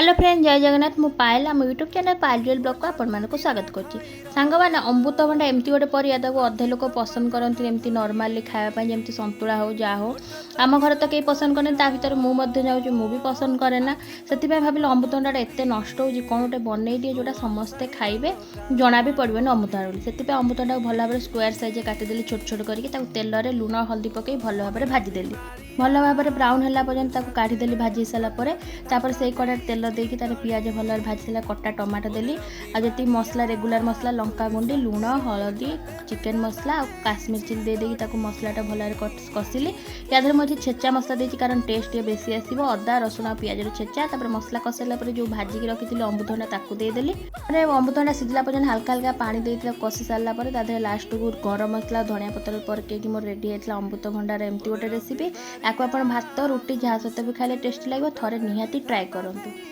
Hello friend, ଜୟ ଜଗନ୍ନାଥ। ମୁଁ ପାଏଲ, ଆମ YouTube channel Payal Jual ବ୍ଲଗ୍କୁ ଆପଣମାନଙ୍କୁ ସ୍ୱାଗତ କରୁଛି। ସାଙ୍ଗମାନେ, ଅମୃତଭଣ୍ଡା ଏମିତି ଗୋଟେ ପରିବା, ତାକୁ ଅଧେ ଲୋକ ପସନ୍ଦ କରନ୍ତି ଏମିତି ନର୍ମାଲି ଖାଇବା ପାଇଁ, ଯେମିତି ସନ୍ତୁଳା ହଉ, ଯାହା ହଉ। ଆମ ଘରେ ତ କେହି ପସନ୍ଦ କରନ୍ତି, ତା ଭିତରେ ମୁଁ ମଧ୍ୟ ଯାଉଛି, ମୁଁ ବି ପସନ୍ଦ କରେ ନା। ସେଥିପାଇଁ ଭାବିଲି, ଅମୃତଭଣ୍ଡାଟା ଏତେ ନଷ୍ଟ ହେଉଛି, କ'ଣ ଗୋଟେ ବନେଇ ଦିଏ ଯେଉଁଟା ସମସ୍ତେ ଖାଇବେ, ଜଣା ବି ପଡ଼ିବନି ଅମୃତଭଣ୍ଡା ବୋଲି। ସେଥିପାଇଁ ଅମୃତଭଣ୍ଡାକୁ ଭଲ ଭାବରେ ସ୍କୋୟାର ସାଇଜ୍ରେ କାଟିଦେଲି ଛୋଟ ଛୋଟ କରିକି। ତାକୁ ତେଲରେ ଲୁଣ ହଳଦୀ ପକାଇ ଭଲ ଭାବରେ ଭାଜିଦେଲି। ଭଲ ଭାବରେ ବ୍ରାଉନ୍ ହେଲା ପର୍ଯ୍ୟନ୍ତ ତାକୁ କାଢ଼ିଦେଲି ଭାଜି ସାରିଲା ପରେ। ତାପରେ ସେଇ କଡ଼ାରେ ତେଲ ଦେଇକି ତାର ପିଆଜ ଭଲ ଭାବରେ ଭାଜି ସାରିଲା, କଟା ଟମାଟୋ ଦେଲି। ଆଉ ଯେତିକି ମସଲା, ରେଗୁଲାର ମସଲା, ଲଙ୍କା ଗୁଣ୍ଡି, ଲୁଣ, ହଳଦୀ, ଚିକେନ୍ ମସଲା ଆଉ କାଶ୍ମୀର ଚିଲି ଦେଇ ଦେଇକି ତାକୁ ମସଲାଟା ଭଲ ଭାବରେ କଷିଲି। ୟା ଦେହରେ ମୁଁ ଏଠି ଛେଚା ମସଲା ଦେଇଛି, କାରଣ ଟେଷ୍ଟ ଟିକେ ବେଶୀ ଆସିବ, ଅଦା, ରସୁଣ ଆଉ ପିଆଜର ଛେଚା। ତାପରେ ମସଲା କଷିଲା ପରେ ଯେଉଁ ଭାଜିକି ରଖିଥିଲି ଅମୃତଭଣ୍ଡା, ତାକୁ ଦେଇଦେଲି। ତାପରେ ଅମୃତଭଣ୍ଡା ସିଝିଲା ପର୍ଯ୍ୟନ୍ତ ହାଲକା ହାଲକା ପାଣି ଦେଇଥିଲା। କଷି ସାରିଲା ପରେ ତା ଦେହରେ ଲାଷ୍ଟକୁ ଗରମ ମସଲା, ଧନିଆ ପତ୍ର ପକେଇକି ମୋର ରେଡ଼ି ହେଇଥିଲା ଅମୃତଭଣ୍ଡାର ଏମିତି ଗୋଟେ ରେସିପି। ୟାକୁ ଆପଣ ଭାତ, ରୁଟି ଯାହା ସହିତ ବି ଖାଇଲେ ଟେଷ୍ଟି ଲାଗିବ। ଥରେ ନିହାତି ଟ୍ରାଏ କରନ୍ତୁ।